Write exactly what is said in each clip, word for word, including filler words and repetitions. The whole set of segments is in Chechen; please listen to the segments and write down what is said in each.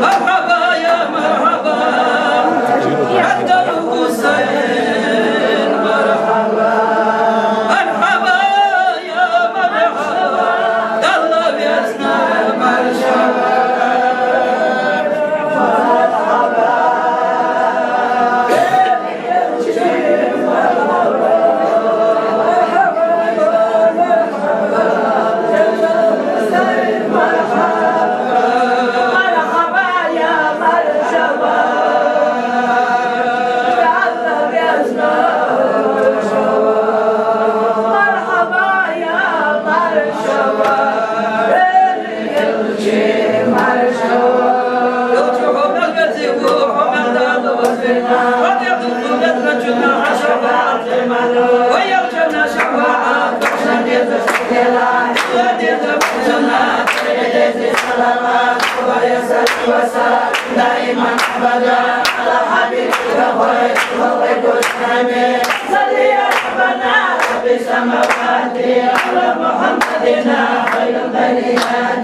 مرحبا يا مرحبا، عند الحسين، مرحبا. مرحبا يا مرحبا، الله يسمع مرحبا. دائما أبدا على حبيبك خير خلق كل عمين. صل يا ربنا رب السماوات على محمدنا خير البريات.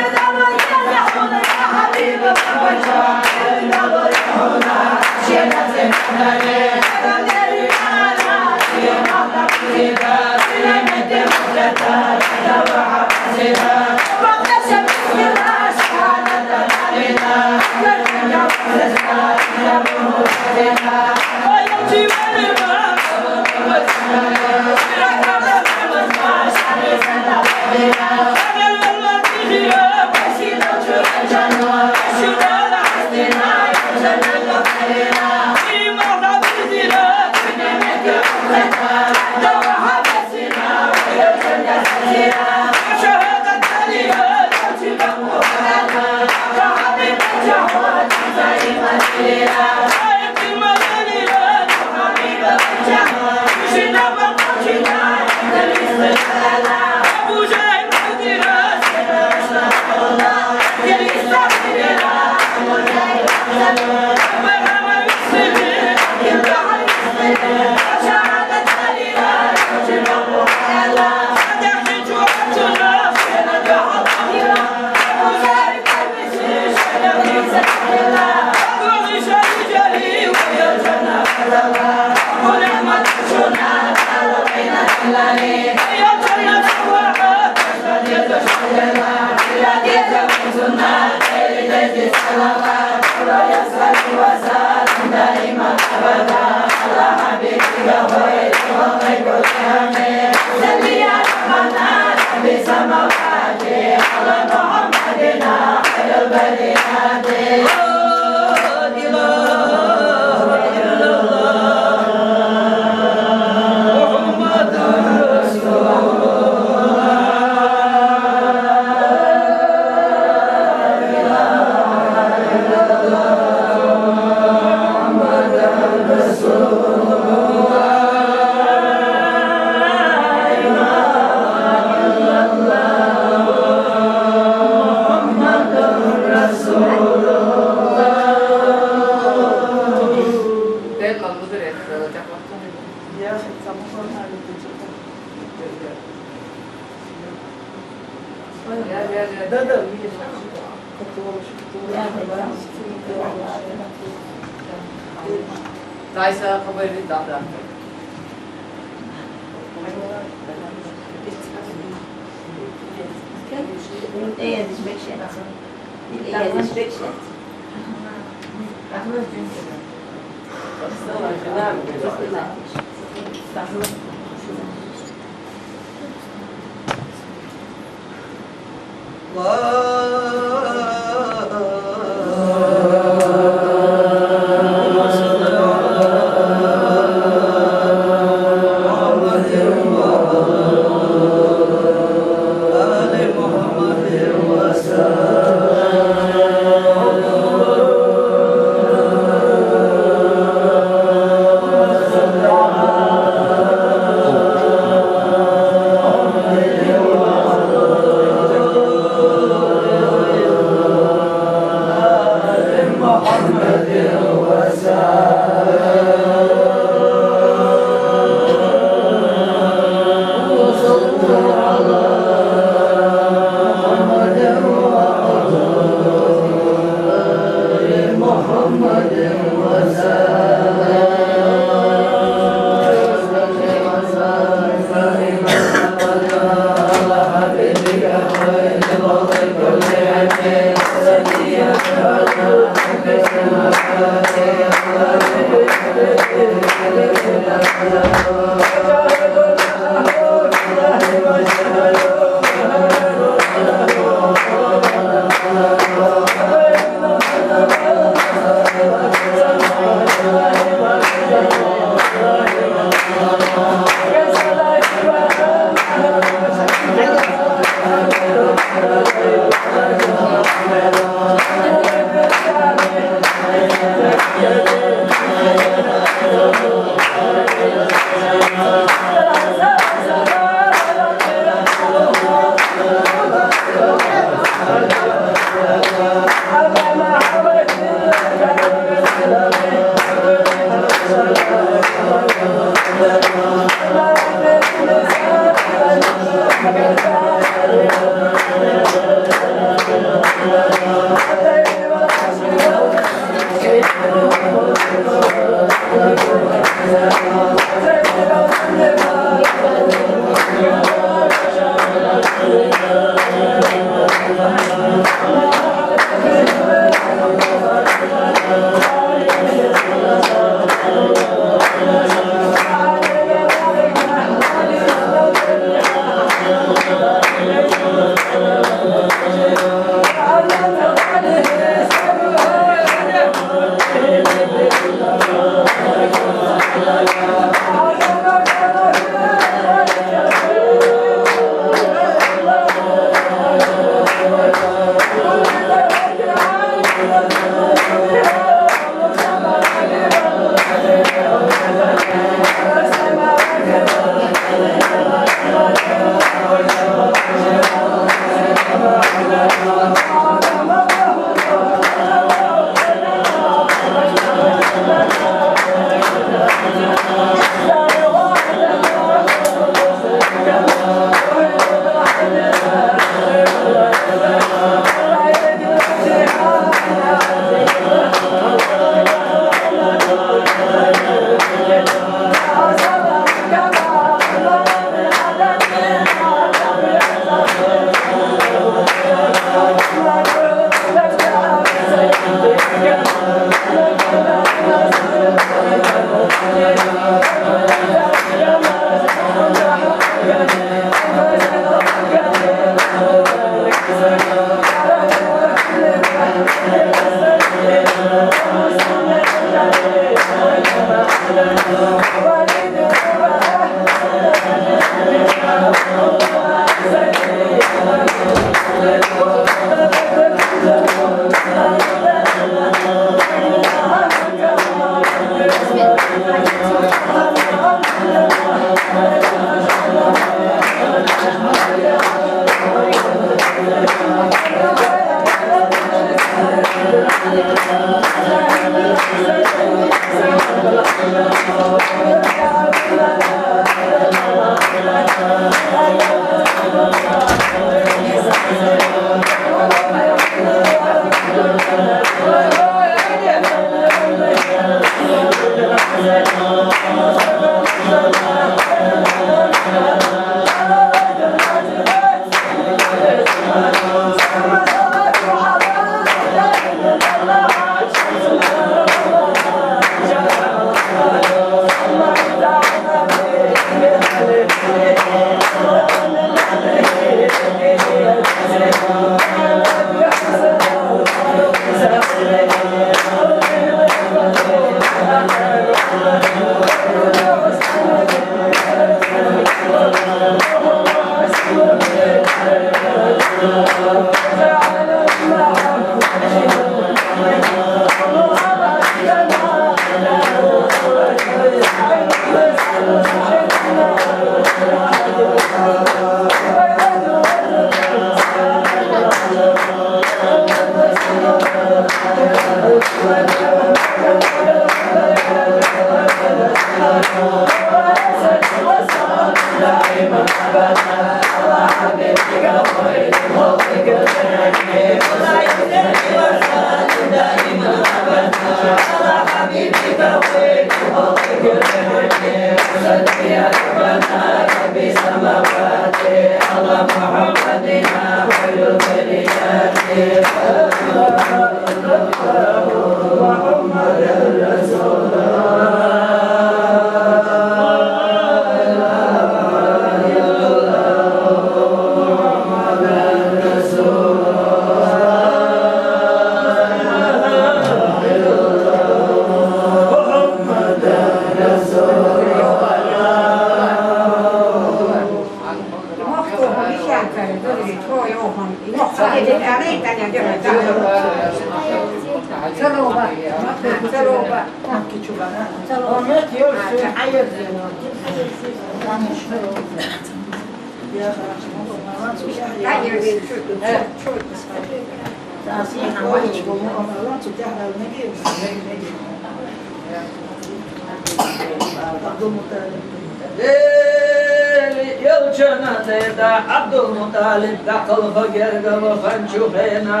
Эл, эл чана деда Абдулмуталиб, дакъал хагерга вахан чухена.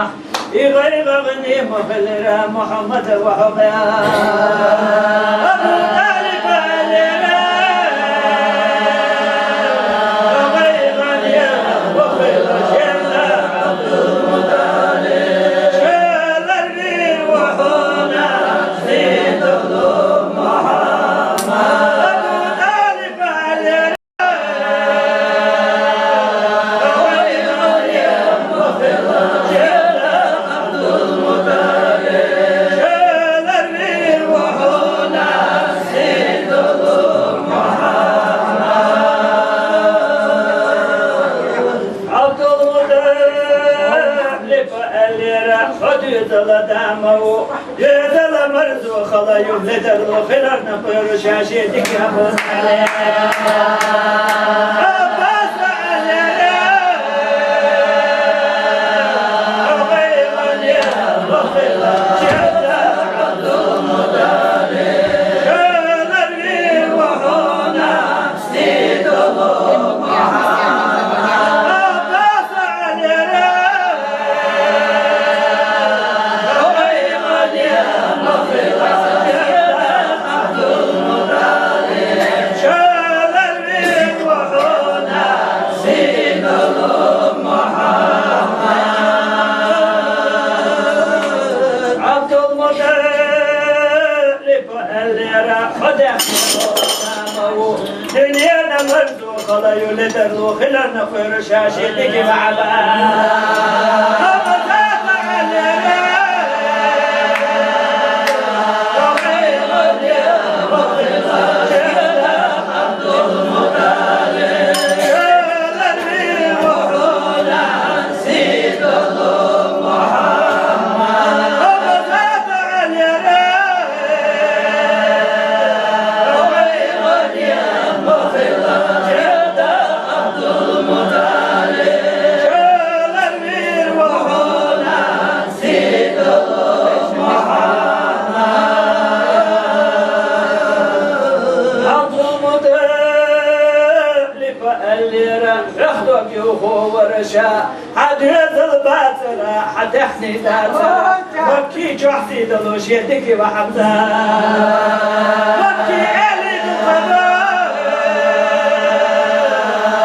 Игъайгъагъни махалера Мухаммад вахабя. Абу Талиб алера. Игъайгъагъни махалера Абдулмуталиб. Шаларви вахуна Сидулу Мухаммад. Абу Талиб алера. Абдулмуталиб алера, хадидала дамау. Езала марзу халаю ледарлу хиларна пыру шаши дикя бусале. Аббас алера. Абай ваня вахила чада Абдулмуталиб. Шаларви вахуна Абдулмуталиб алера, хадя. Дунияда марзу халаю ледарлу хиларна пыру шаши диги ваба. Абдулмуталиб алера, рахтоки уху вараша. Хьадезал бацара, хьадехни дацара. Макки чохь сидалу шедики ва Хьамза. Макки Али духаба.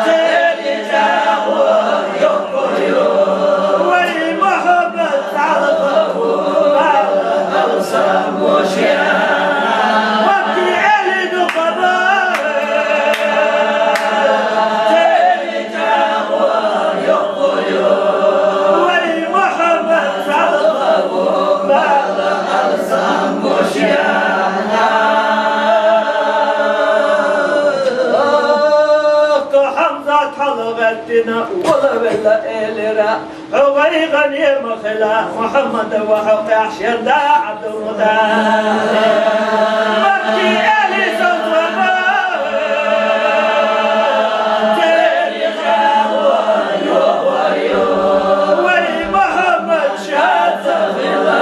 Зели чаху юхую. Вай Мухаммад салфаху. Алсам мушия. Макки Али духаба. Зели Хьамзат хьалгӀеттина, вала велла элира. Гьавайгъан емахила Мухьаммад ва хьо къяхьшерда Абдулмуталиб. Макки Али салтваба. Вай Мухьаммад шацахила,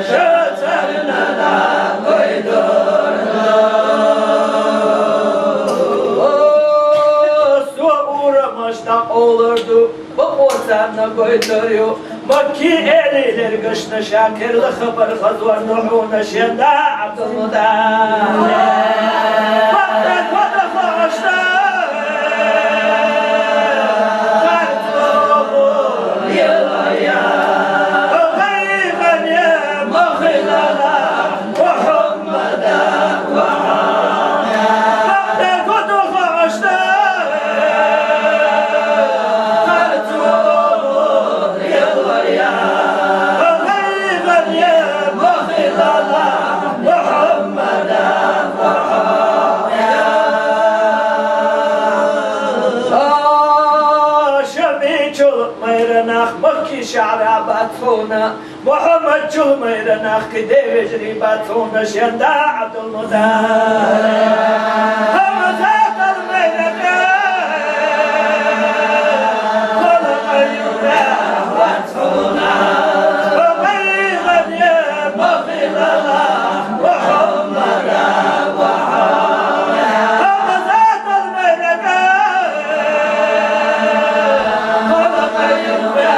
шацарнара. Царна гойтур ю, Макки элий лергашна шакирла хабар хазварна хьуна шен да ГӀабдулмутӀалиб. Вахтар фада хашта, харцо я, гъайгъан я, махилала. Шамичул майранах Макки шагьра бацуна. Мухьаммад чул майранах киде вежри бацуна шен да ГӀабдулмутӀалиб. Гьамзатал майранах халкъ юртах бацуна. Гъайгъан я, махилала, Мухьаммада ваха. Гьамзатал майранах халкъ юртах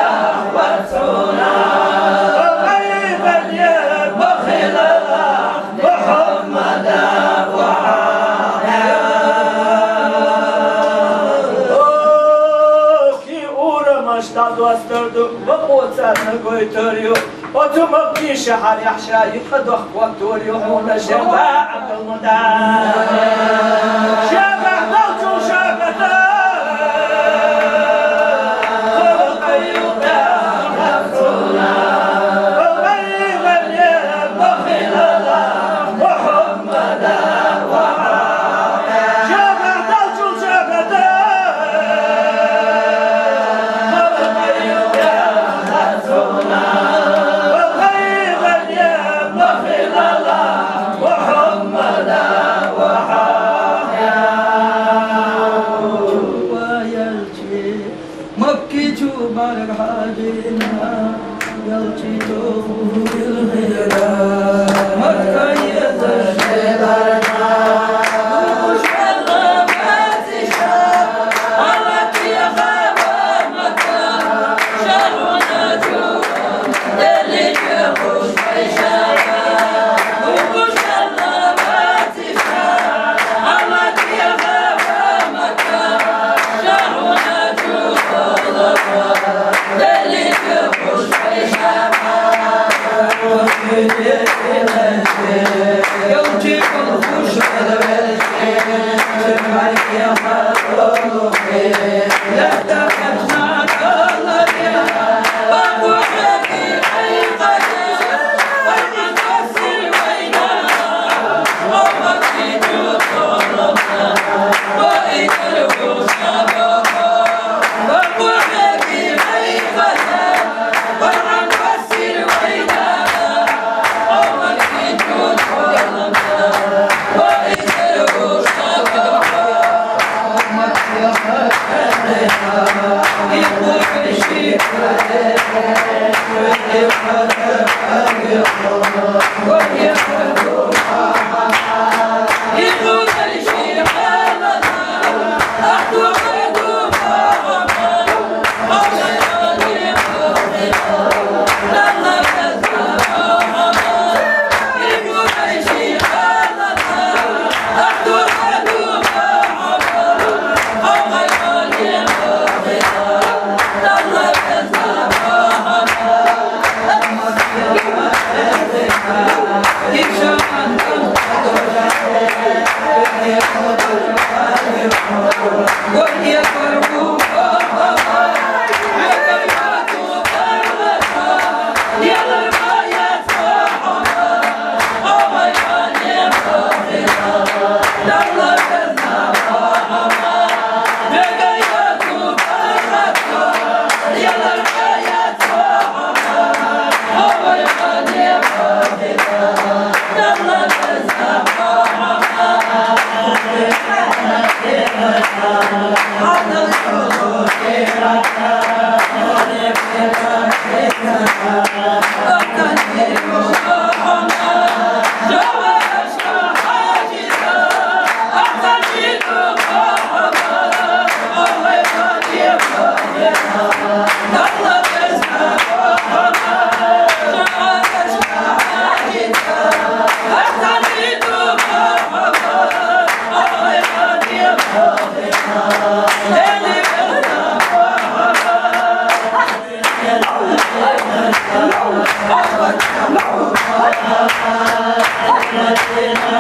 Ки урамаш дадвастарду ва къоцарна гойтур ю. Оцу Макки шагьар яхшайи къадах кватур ю хьуна шен да ГӀабдулмутӀалиб. Шагьар далчул шагьар. Макки чу барг хьажина, ялчи чу хурил хира. Макка еза шеларна.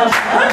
That's right.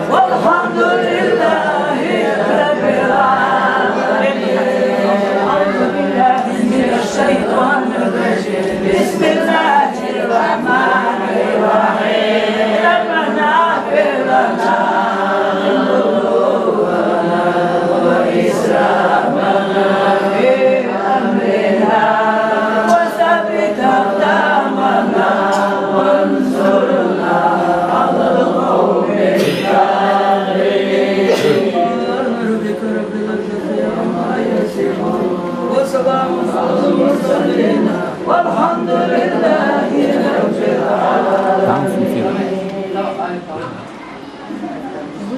والحمد لله رب العالمين. أعوذ بالله من الشيطان الرجيم. بسم الله الرحمن الرحيم. ربنا اغفر لنا ذنوبنا وإسرافنا في أمرنا وثبت أقدامنا وانصرنا على القوم الكافرين. سبحان ربك رب العزة عما يصفون. وسلام على المرسلين. والحمد لله رب العالمين.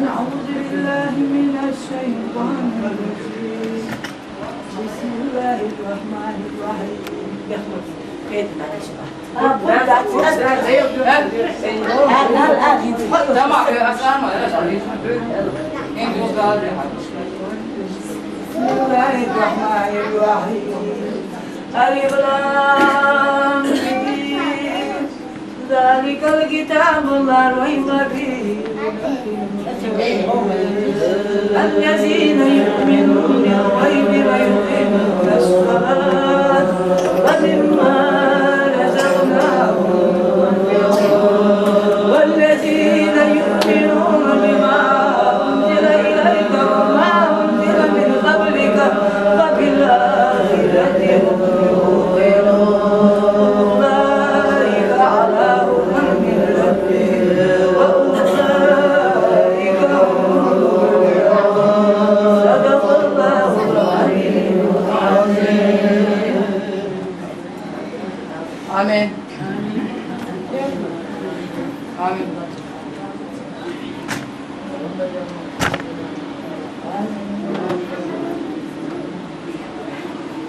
أعوذ بالله من الشيطان الرجيم. بسم الله الرحمن الرحيم. بسم الله الرحمن الرحيم. ألف لام ميم. ذلك الكتاب لا ريب فيه. الذين يؤمنون بالغيب ويقيمون الصلاة ومما رزقناهم ينفقون. والذين يؤمنون بما أنزل إليك وما أنزل من قبلك وبالآخرة هم يوقنون. أولئك على هدى من ربهم وأولئك هم المفلحون. صدق الله العلي العظيم. آمين. آمين.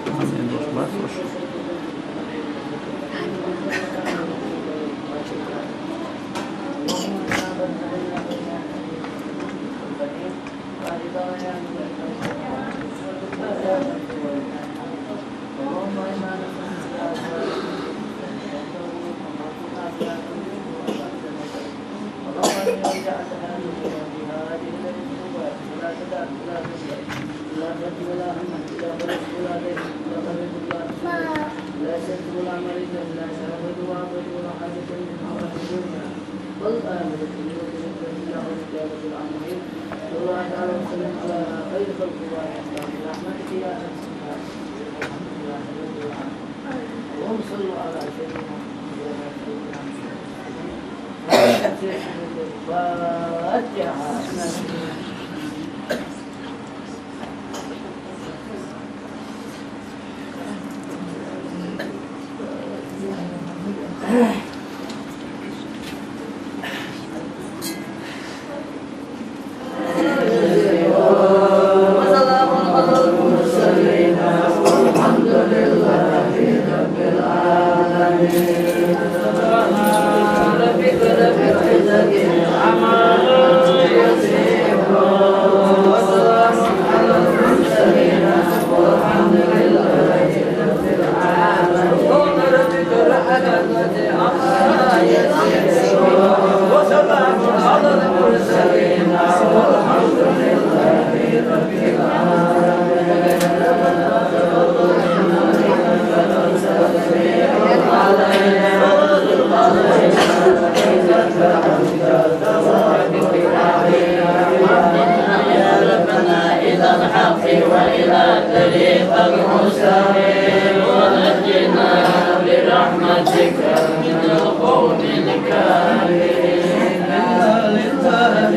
اللهم إنا نسألك الهدى والتقى والعفو والغنى. اللهم إنا نسألك الهدى والتقى والعفو والغنى. اللهم إنا نسألك الهدى والتقى والعفو والغنى. ولا تدع ولا تدع ولا ذنب ولا هم إلا فرجته ولا دين إلا قضيته ولا تقضيه ولا شقيا ولا مريضا إلا شافيته وعافيته ولا حاجة من حوائج الدنيا والآخرة إلا قضيتها يا رب العالمين. صلى الله تعالى وسلم على خير خلق الله أجمعين برحمتك يا أرحم الراحمين. الحمد لله رب العالمين. اللهم صل على سيدنا محمد وعلى آل سيدنا محمد. الفاتحة. طريق المستقيم، ونجنا برحمتك من القوم الكافرين. إنا لله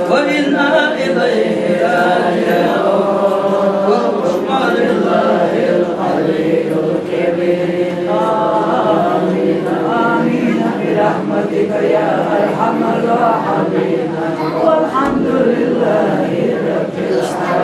وإنا إليه راجعون. والحكم لله العلي الكبير. آمين، آمين، برحمتك يا أرحم الراحمين. والحمد لله رب العالمين.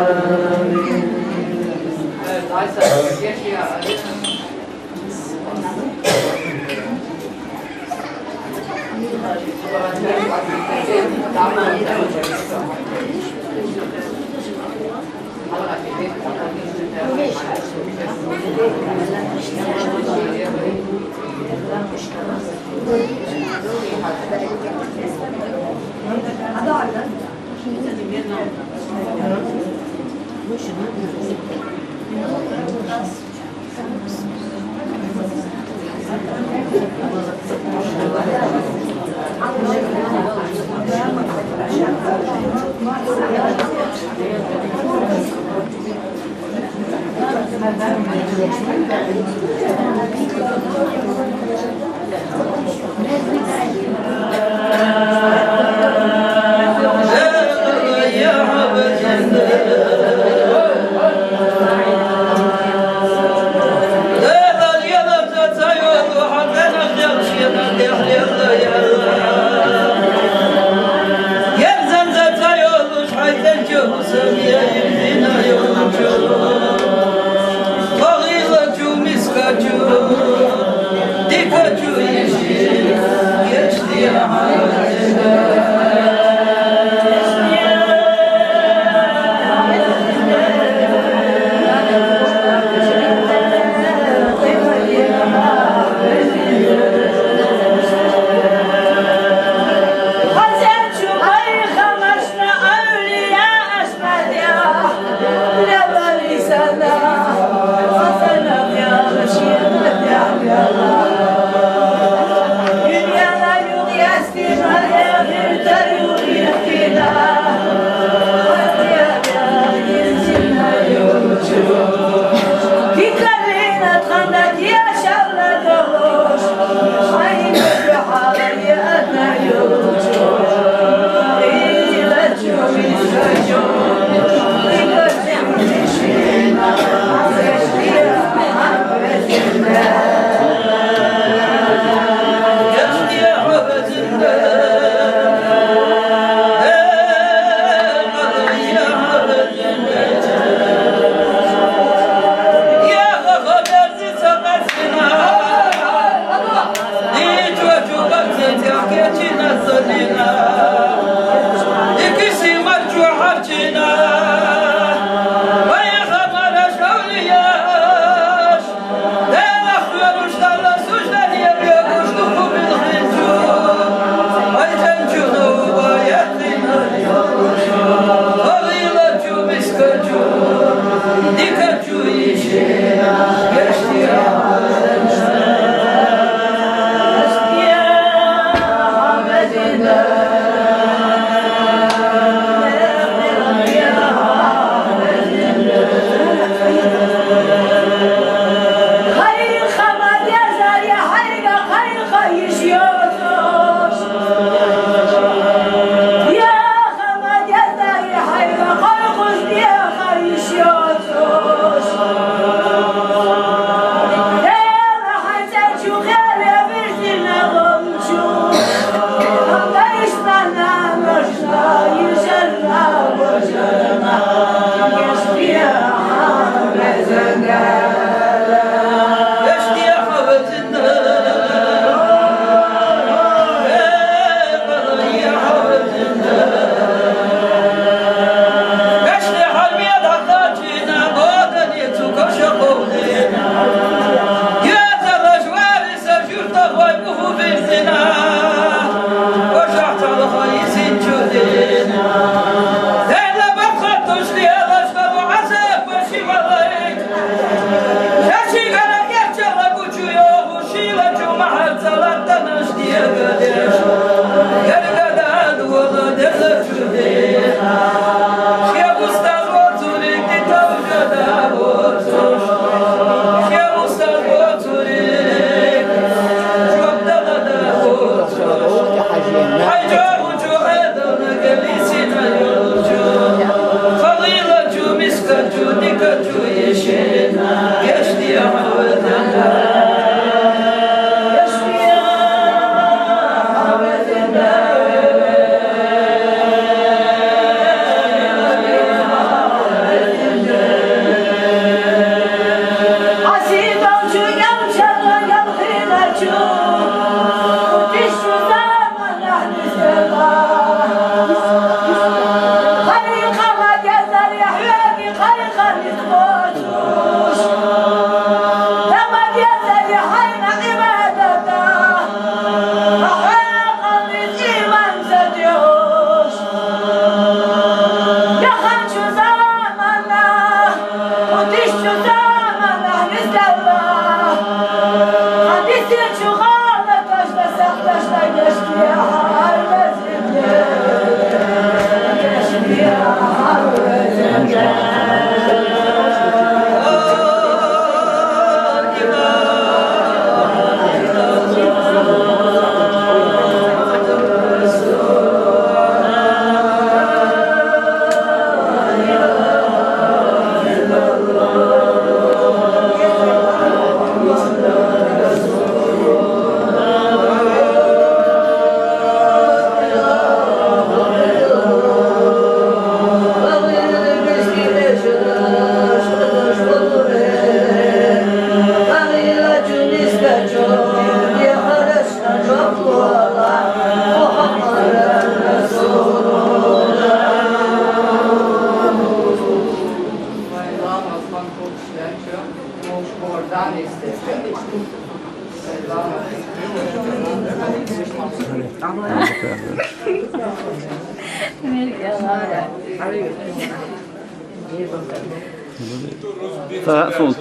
Сагат сун.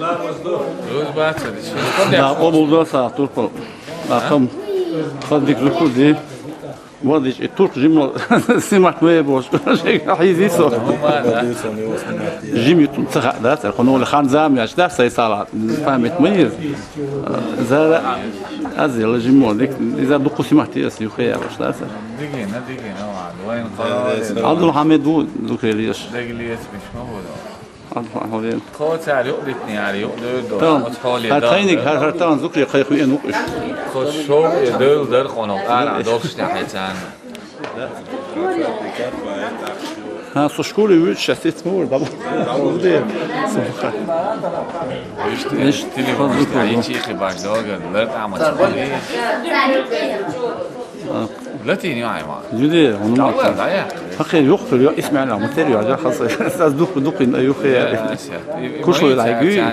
Рузбаца диш. Да, къобалдо сагат турпал. Акъам. Хадик рукуди. Вадич, и турк жимал снимать мае бош. Хизи со. Жим ютум цаха, да, цар хоноле хан зам яш, да, сай сала. Память мае. Зара азел жимал дик, иза дуку снимать яс юхе яш, да, цар. Дигина, дигина, ладно. Вайн хала. Абдул Хамид бу дукелиеш. Дегилиеш бишма бу. Адва хавен. Кхо цар юкъ дитни, ари юкъ дойр до. Тамам. Оц хали гьар да. Тайник, гьар, гьар таман зукри кхайху эн укъуш. Кхо шов е дойл дар къонал. Ара долш тахецан. Ха, со школе вуч шастет мур, да. Де. Иште, иште, телефон, иште, ичи хибаш долган, лар таман. Латини айма. Юде, ону ма. Хакъи, юх, юх, исмаъ ла, мутер, юх, хас, саз дух, дух, ин, юх, я. Кушлу ла, гю.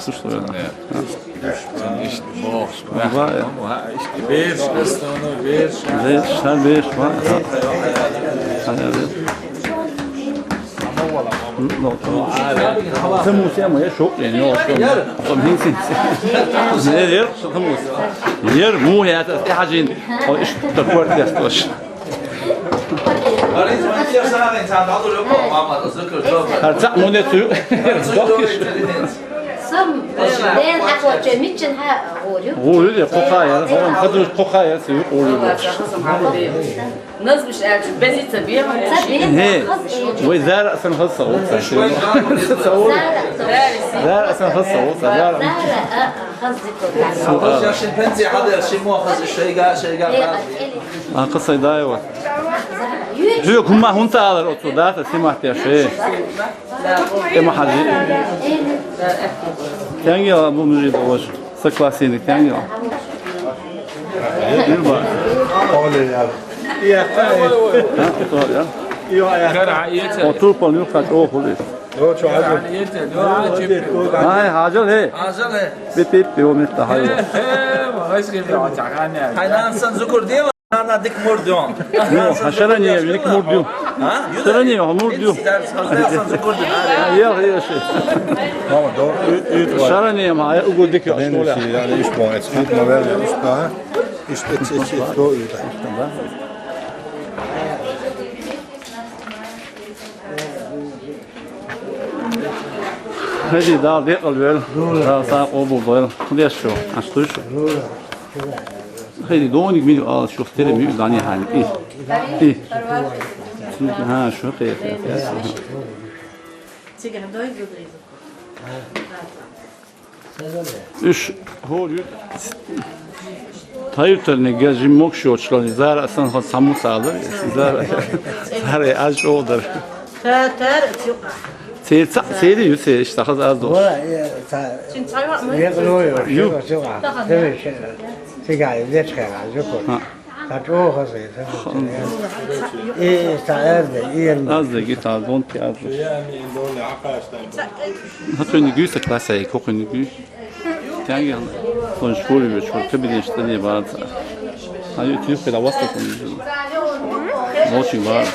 Кушлу ла. Ва, я. Берш, основной берш. Берш, ша берш, ва. Ха, я, я. М, ну, ну. Сымус я, моя шок, я, не, шок. Там хин син. Не, я, сымус. Ер, му, я, та, я, хажин. О, иш, та, кварт, я, стош. Гьар цакъ муне цу. Сам, ден, ахвача, миччен, ха, гъорю. Гъорю де, къокъа я, гъорю, кадуш къокъа я, су, гъорю. Назмиш, э, безица бема. Гье. Вай зара асан хаса, о, са. Зара асан хаса, о, са. Зара. Алгъаш яшин пенсия хадер, ши муахаз шайга, шайга. А, къасай даева. Жук, гьума гьунта алар оцу, да, та симат яше. Эма хажи. Тянги ала бу мужи долаш. Согласен, тянги ала. Билба. Оле я. Я. Ха, то я. Ё, я. Кара, ете. Отур пол юха, о, хули. Ё, чё, хажи. Ай, хажал, хе. Хажал, хе. Бит, бит, бит, о, метта, хажал. Э, э, магаш ке, бля, чакан я. Хайнан сан зукур дем. Ана дик мурдюн. Ё, хашара не, дик мурдюн. А? Шара не, мурдюн. Ел, ел, ши. Мама, до, ю, ю, шара не, ма, я угу дик, я, школа. Яни иш бон, эт, ит ма вер, иш ба. Иш, эт, эт, эт, до, ю, да. Хеди, дал, декъал вел. Дал, сакъ обул вел. Деш шу, аш туш. Хеди, доник мил ал, шу хтери мил дани хани. И. И. Ха, шу хе, хе, хе. Уьш хӀора ю тайп-тайпара гӀажин могаш йолча, зӀара а санна хьо цхьа муса алар, зӀара, зӀара аз чӀоагӀдар. Церан цхьа, церан ю церан, иштта хаза аз дохуш. Ва, э, цхьа, Шин цхьа йоӀ ма ю. Ю. Цигахь, цигахь, лечхьера, жукур. ХӀаъ. Цхьа чӀоагӀа хаза, хаза. И, цхьа аз де, и, ан. Аз де, гита, гонти аз де. ХӀаъ, цуьнан гуьйса классехь, кху кхуьнан гуьйса. Тяги, сон школе вуьйцуш вара, кабинеташ цӀена бац. Хьан ю тюхкина васта сон. Вочинг бац.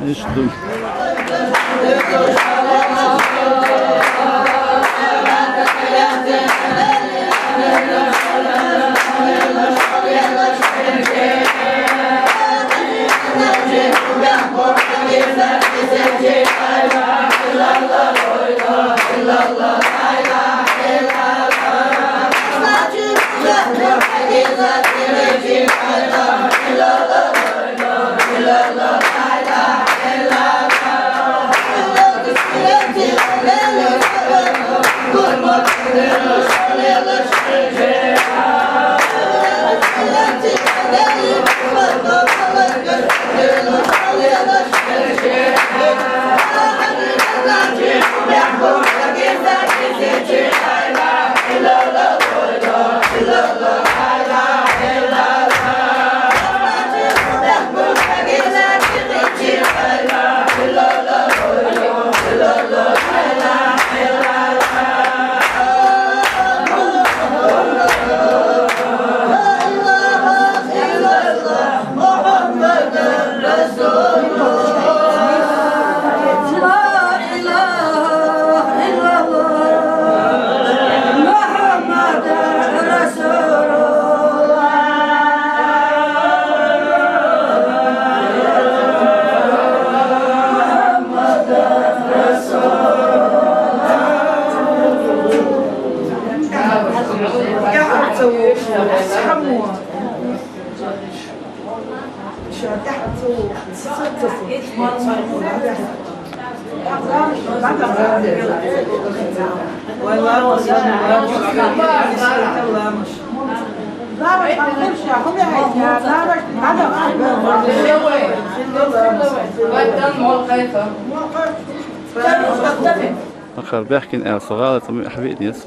Иштта ду. Акхар баьхкина аьлла, со гӀала цӀа муьтӀахь виъна яц.